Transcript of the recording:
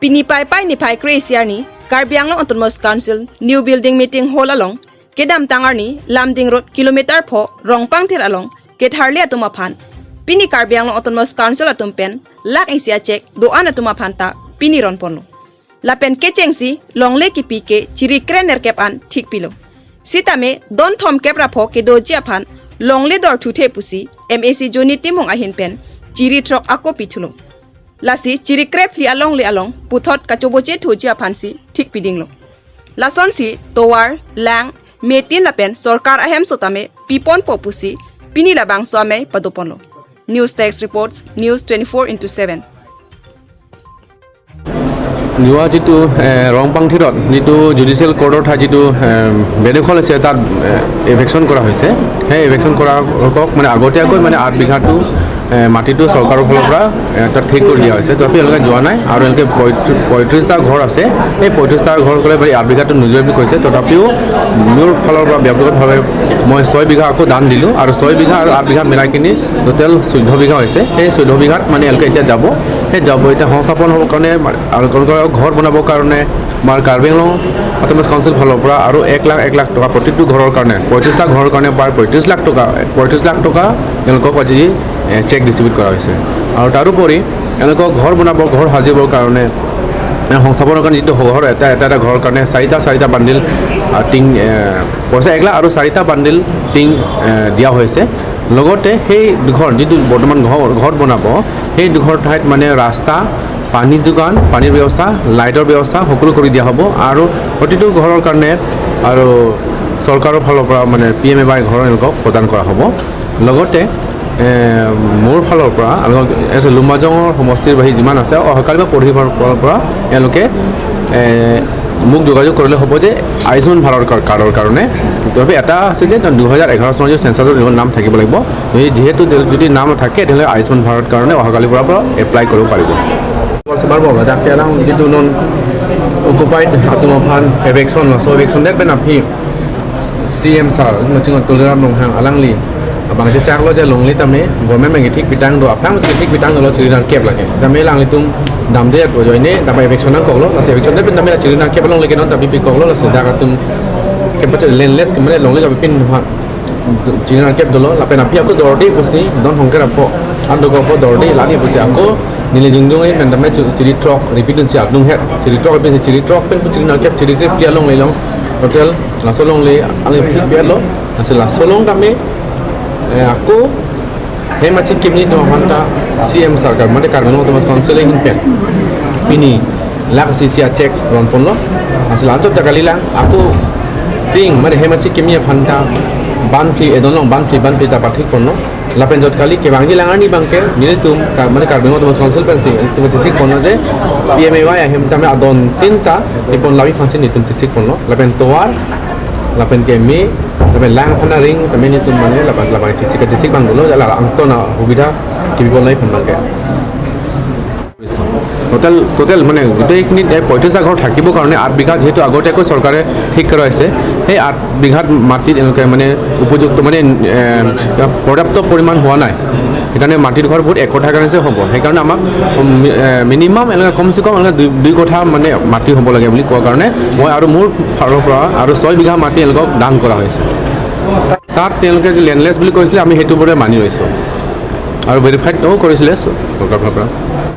Pini pai pai ni phai Croatia ni Karbi Anglong Autonomous Council New Building Meeting Hall along Kedam Tangar ni Lamding Road kilometer 4 Rongpang Thir along Ketharle atuma phan Pini Karbi Anglong Autonomous Council atum pen lak isia check doan atuma phan ta pini ron ponlo lapen kecheng si longle ki pike chiri krener kep an thik pilo sitame don thom kep rapho ke doji aphan longle dor thuthe pusi MAC joni timong ahin pen chiri trok ako pithulo lasi chiri krep li along le along puthot kachoboche thuji aphan si thik pidinglo lason si towar lang metin lapen sarkar ahem sotame pipon popusi pini labang swame padoponlo. News Text reports, News 24/7. যোৱা যিটো ৰংপাংথিৰত যিটো judicial কোৰ্টৰ ঠাইত যিটো বেদখল হৈছে তাত এভেকশ্যন কৰা হৈছে। সেই এভেকশ্যন কৰা মানে আগতীয়াকৈ মানে 8 বিঘাটো মাটিটো চৰকাৰৰ ফালৰ পৰা তাত ঠিক কৰি দিয়া হৈছে। তথাপি এওঁলোকে যোৱা নাই আৰু এওঁলোকে 35টা ঘৰ আছে, সেই 35টা ঘৰ ক'লে 8 বিঘাটো নোযোৱা বুলি কৈছে। তথাপিও মোৰ ফালৰ পৰা ব্যক্তিগতভাৱে মই 6 বিঘা আকৌ দান দিলোঁ আৰু 6 বিঘা আৰু 8 বিঘা মিলাই কিনি টোটেল 14 বিঘা হৈছে। সেই 14 বিঘাত মানে এওঁলোকে এতিয়া যাব, সেই যাব এতিয়া সংস্থাপন হ'বৰ কাৰণে আৰু ঘৰ বনাবৰ কাৰণে আমাৰ কাৰ্বি আংলং অট'নমাছ কাউন্সিল ফালৰ পৰা আৰু 1 লাখ 1 লাখ টকা প্ৰতিটো ঘৰৰ কাৰণে 35টা ঘৰৰ কাৰণে প্ৰায় 35 লাখ টকা 35 লাখ টকা তেওঁলোকক আজি চেক ডিষ্ট্ৰিবিউট কৰা হৈছে। আৰু তাৰোপৰি তেওঁলোকক ঘৰ বনাব, ঘৰ সাজিবৰ কাৰণে, সংস্থাপনৰ কাৰণে যিটো ঘৰ এটা এটা এটা ঘৰৰ কাৰণে চাৰিটা বান্ডিল টিং পইচা 1 লাখ আৰু 4টা বান্ডিল টিং দিয়া হৈছে। লগতে সেই দুঘৰ যিটো বৰ্তমান ঘৰ বনাব সেই দুঘৰ ঠাইত মানে ৰাস্তা, পানী যোগান, পানীৰ ব্যৱস্থা, লাইটৰ ব্যৱস্থা সকলো কৰি দিয়া হ'ব। আৰু প্ৰতিটো ঘৰৰ কাৰণে আৰু চৰকাৰৰ ফালৰ পৰা মানে PMAY ঘৰ তেওঁলোকক প্ৰদান কৰা হ'ব। লগতে মোৰ ফালৰ পৰা লুমাজঙৰ সমষ্টিৰ বাহিৰে যিমান আছে অহাকালি বা পৰহি পৰা এওঁলোকে মোক যোগাযোগ কৰিলে হ'ব যে আয়ুষ্মান ভাৰত কাৰ্ডৰ কাৰণে। তথাপি এটা আছে যে 2011 চনৰ যিটো চেঞ্চাছৰ নাম থাকিব লাগিব, যিহেতু যদি নাম থাকে তেনেহ'লে আয়ুষ্মান ভাৰত কাৰণে অহাকালিৰ পৰা এপ্লাই কৰিব পাৰিব। যিটো নন অকুপাইড আতুমাফান eviction so eviction that ben api CM sir macam tuliran nong hang alangli abang je chak lo je longli tame government mengi thik pitang do apang si thik pitang do chiri nang kep lage tame langli tum dam de ko joine dam eviction nang kok lo la eviction that ben tame chiri nang kep long le kenon tapi pi kok lo la se da tum kep pacha landless ke mane longli ka pin chiri nang kep do lo la pen api aku dordi pusi don hongker apo ando ko po dordi lani pusi aku nile jungjung ei men tame chiri truck repeat si adung het chiri truck pen chiri truck pen chiri nang kep chiri kep pia long le long hotel lasolong le ale fit pia lo asal lasolong tame aku he machi kimni no hanta CM sarkar mane Karbi Anglong Autonomous Council hin pen pini lak si check ron ponlo asal anto takali lang aku ping mane he machi kimni phanta ban phi edonong ban phi ta pathik ponlo lapen jot kali ke bangji langani bangke nile tum mane Karbi Anglong Autonomous Council pen si tum tisik ponlo je PMAY ahem tame adon tinta ipon labi phansi ni tum tisik ponlo lapen towar lapen ke mi lapen lang phana ring tame ni tum mane lapen lapen tisik bang dolo jala angtona সুবিধা কিবিব lai phan bangke total total মানে গোটেইখিনিত 35টা ঘৰ থাকিবৰ কাৰণে 8 বিঘা যিহেতু আগতীয়াকৈ চৰকাৰে ঠিক কৰাইছে, সেই 8 বিঘাত মাটিত এনেকৈ মানে উপযুক্ত মানে পৰ্যাপ্ত পৰিমাণ হোৱা নাই, সেইকাৰণে মাটিৰ ঘৰ বহুত 1 কঠাৰ কাৰণে হ'ব। সেইকাৰণে আমাক মিনিমাম এনেকৈ কমচে কম এনেকৈ 2 কঠা মানে মাটি হ'ব লাগে বুলি কোৱাৰ কাৰণে মই আৰু মোৰ ফালৰ পৰা আৰু 6 বিঘা মাটি এওঁলোকক দান কৰা হৈছে। তাত তেওঁলোকে যে লেণ্ডলেছ বুলি কৈছিলে আমি সেইটো বোৰে মানি লৈছোঁ আৰু ভেৰিফাইডও কৰিছিলে চৰকাৰৰ ফালৰ পৰা।